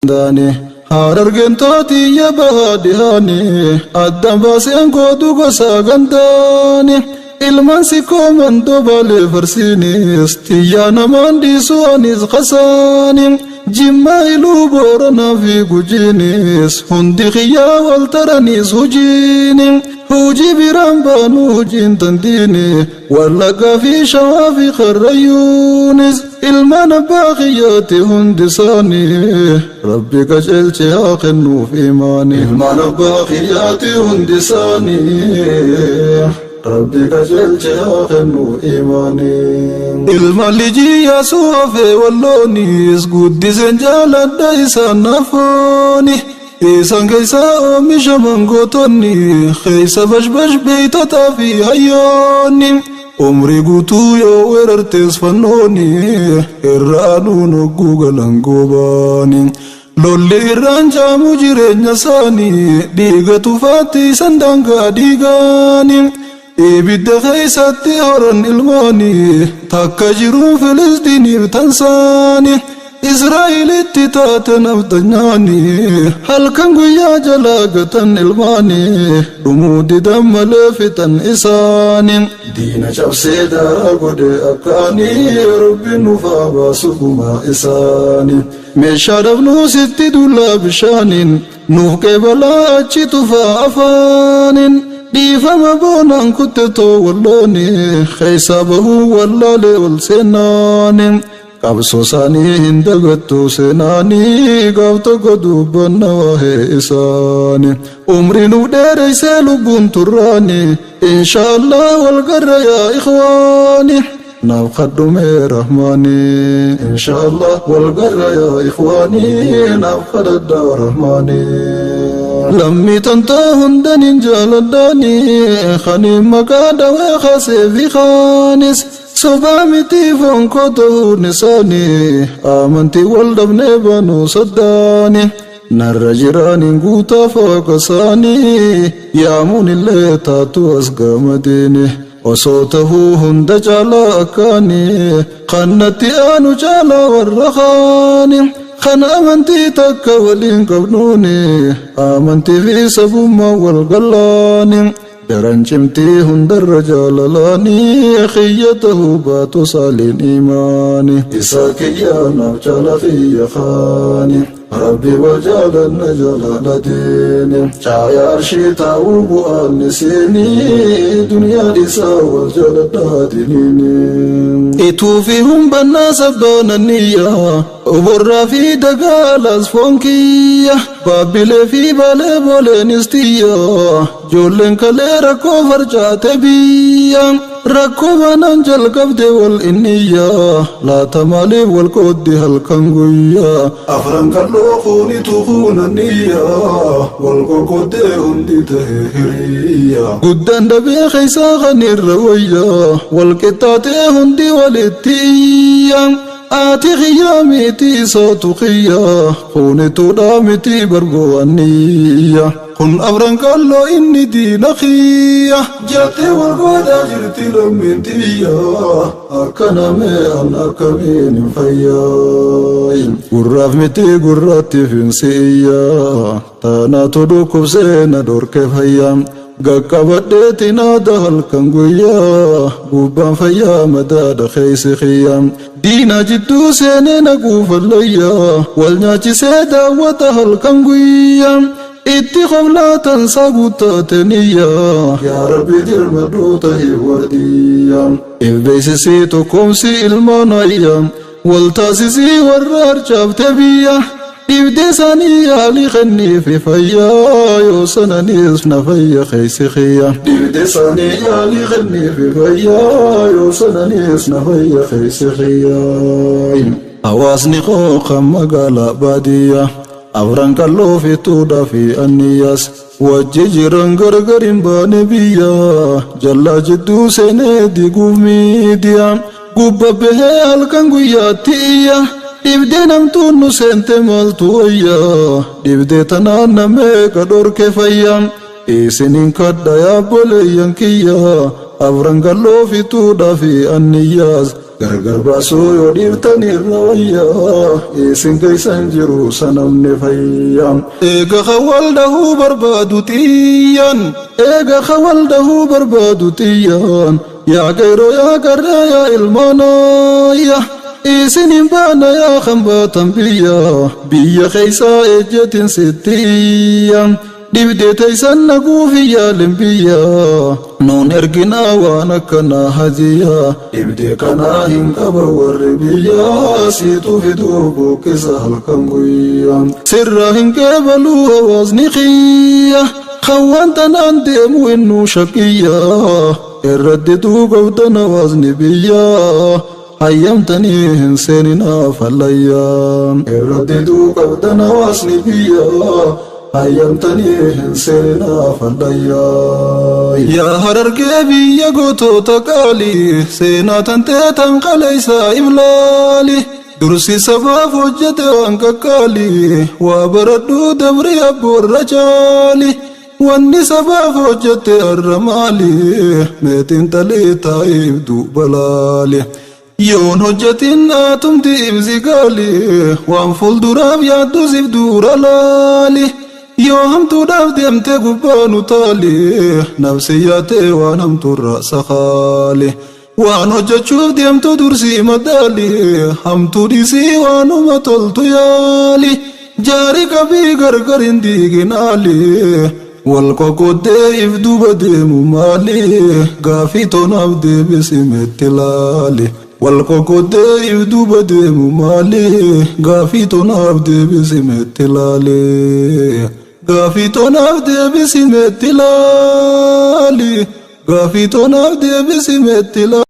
Daani Harargeen tootiyya bahaa dhihaani addaan baaseen gootu gosa gandaani ilmaan sikkoo mandoo baalee farsiinis xiyyaa namaan dhiisu anis kasaani Jimmaa Iluu Booranaa fi Gujiinis hundi kiyyaa wal taraniis hujiini hujii biraan baanu hujiin tandiini Wallaggaa fi Shawaa fi Karrayyuunis ilmaan abbaa kiyyaati hundi isaanii Rabbi qajeelche haa kennuuf imaani. Ilmaan abbaa kiyyaati hundi isaanii Rabbi qajeelche haa kennuuf imaani. Ilmaan lijii Yaasuu hafee Walloonis guddiseen jaaladha isaan naaf fooni. Isaan keessa oomishaman gootonni, keessa bashbash beeytotaa fi hayyoonni. Umrii guutuu yoo weerartes fannooni, irra aanuun hogguu galan goobaani. Lolli irraan caamu jireenya isaanii, dhiiga tufaatti isan daangaa diigaani. Ibidda keessatti horan ilmaani, takka jiruun Filisxiiniif tansaani. Israa'elitti taate nafxanyaani, halkan guyyaa jalaa gatan ilmaani, dhumuu didan malee fixan isaani. Diina cabsee daaraa godhe akkaani, Rabbi nuuf haa baasu gumaa isaani. Meeshaa dhabnuu sitti dullaa bishaaniin, Nuuf qeebalaa achi tufaa afaanin dhiifama boonaan kutte too wallooni keessaa bahuu wallaalee ol seennaani qabsoo isaanii hin dagattu seenaanii gaaf tokko dubbanna waa'ee isaani umrii nuuf dheereysee lubbuun turraani inshaallah wal garra yaa ikhwaani. Naaf kadhu mee rahmaani. Inshaallah wal garra yaa ikhwaani naaf kadhadha rahmaani. Lammii tantoo hundanin jaaladhaani kaniin maqaa dhawee kaasee fi kaanis sobaa miti foon koo ta'uun isaani amantii wal dhabnee baanuu saddaani. Narra jiraaniin guutaa fooqa isaanii yaamuun illee taatu as gamadiini. Osoo tahuu hunda caalaa akkaani kan natti aanu caalaa warra kaani kan amantii takka waliin qabnuuni amantii fi sabummaan wal gallaani daran cimtii hundarra jaalalaani kiyya tahuu baatu saaliin imaani isaa kiyya naaf caala kiyya kaani. Rabbi wal jaalanna jaalala diini caaya arshii taa'uu bu'aan isiini duniyaa dhiisaa wal jaaladhaa diniini. Ituu fi humbannaa sabbaana niyya oborraa fi dagaalaas foon kiyya baabbilee fi baalee booleenis tiyya Joolleen kalee rakkoo farcaate biyya rakkoo baanaan jalqabde wal inniyya laata maaliif wal qooddi halkan guyya. Afran qalloo kuunitu kuunaniyya wal qoqqoddee hundi tahe hiriyya. Guddaan dhabee keessaa kan irra wayya wal qixxaatee hundi walitti iyya. Ati kiyya miti isaatu kiyya kuunituudha miti bargo'anniyya. Kun afran qalloo inni diina kiyya. Jettee wal goodaa jirti lammiin tiyya. Akkana mee an akkamiin hin fayyaa. Gurraaf miti gurratti finsi iyya. Taanaatu dhukkubsee na dhorke fayya. Gaqqabadheeti naada halkan guyyaa. Gubbaan fayyaa madaadha keessi kiyya. Diina jidduu seenee na guufallayya. Wal nyaachisee daawwata halkan guyya. Itti qoblaa tansaa guuttate niyya. Yaa Rabbi dirmadhuu tahi wardiyya. If beeksisii tokkoomsi ilmaan ayya. Wal taasisii warra harcaafte biyya. Dhibdee isaanii yaalii kenniifi fayyaa. Yoo sananiis na fayya keessi kiyya. Dhibdee isaanii yaalii kenniifi fayyaa. Yoo sananiis na fayya keessi kiyya. Hawaasni koo kan magaalaa baadiyyaa. Afran qalloo fi tuudhaa fi anniyyaas wajji jiran gargar hin baane biyya jallaa jidduu seenee diguuf miidiyaa gubba bahee halkan guyyaatti iyya dhibdee namtuun nu seente maaltu wayya dhibdee tanaan na meeqa dhorke fayya isinin kadha yaa obboleeyyan kiyya afran qalloo fi tuudhaa fi anniyyaas. Gargar baasuu yoo dhiiftan irra wayyaa, isin keeysan jiru sanamne fayyaa. Eega khawal dahuu barbaadu xiyyaan, eega khawal dahuu barbaadu xiyyaan, yaa qeeroo yaa qarree yaa ilmaanayya. Isin hin baana yaa kan baatan biyya, biyya keeysaa ejjetin sittiyya. Dhibdee teeysan naguufi yaalin biyya, nuun erginaa waan akkanaa hadiyya. Dhibdee kanaa hin qaban warri biyya, siitu fiduu buqqisa halkan guyya. Sirraa hin qeebaluu hawaasni kiyya, kan waan tanaan deemu innuu shakiyya. Irratti duu qabdan hawaasni biyya, hayyamtanii hin seeninaa fallayya. Irratti duu qabdan hawaasni biyya, hayyamtanii hin seeninaa fallayya. Yaa Harargee biyya gootota qaalii, seenaa tantee tan qaleessaa iblaali. Dursi sabaaf hojjete waan qaqqaalii, waa baradhuu dabri abboorra caali. Wanni sabaaf hojjete har'a maali? Meetiin xalii taa'iif duuba laali. Yoon hojjetin atumti ibsi gaali, waan fuulduraaf yaaddu siif dura laali. Yoo hamtuudhaaf deemte gubbaa nu taali, nafsi yaatee waan hamtuurra sakaali. Waan hojjechuuf deemtu dursii madaali, hamtuu dhiisii waanuma toltu yaali. Jaari qabii gargar hin diiginaali, wal qoqqoddee if duuba deemu maali? Gaafii tonaaf deebisi meetti laali. Wal qoqqoddee if duuba deemu maali? Gaafii tonaaf deebisi meetti laali. Gaafii tonaaf deebisi meetti laali. Gaafii tonaaf deebisi meetti laali.